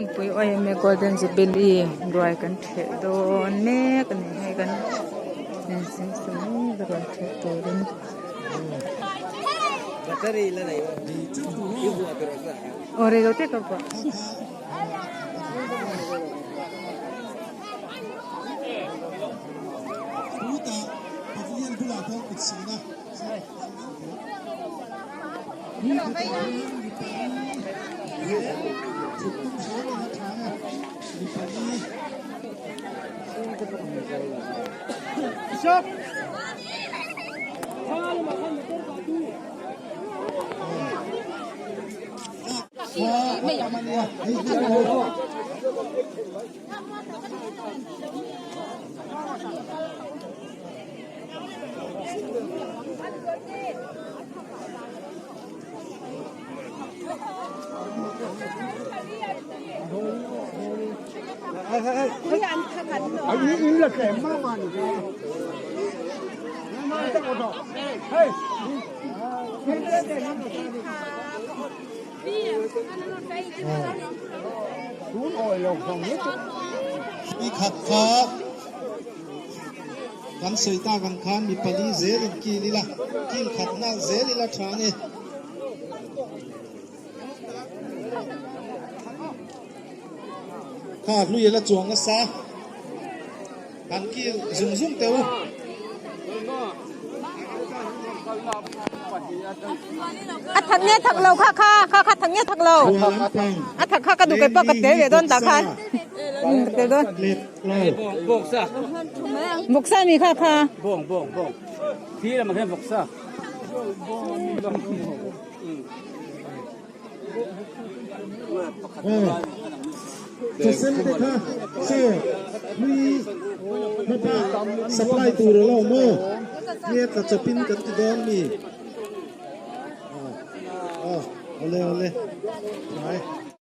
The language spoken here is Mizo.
Lengpui yma Golden Jubilee ruai kan ṭheh dawn mek a ni hei kan insingsa mek a ruai ṭheh turin. Aw reilote ka vuah. Ni khat kha kan sawi tak ang khan mi pali zel in kil ila, kil khat nghal zel ila tha a ni. Kha hlui a la chuang nasa, han kil zung zung teh u. A thak nge thak lo kha kha kha kha thak nge thak lo a thak kha ka duh kai pawh ka tel ve dawn tah khan ka tel dawn bawksa mi kha kha bawng bawng bawng thi lamah hian bawksa Chawsen te kha chaw hlui hmapa supply tur a lo awm aw nge tla chawpin kan ti dawn mi aw awle awle hnai.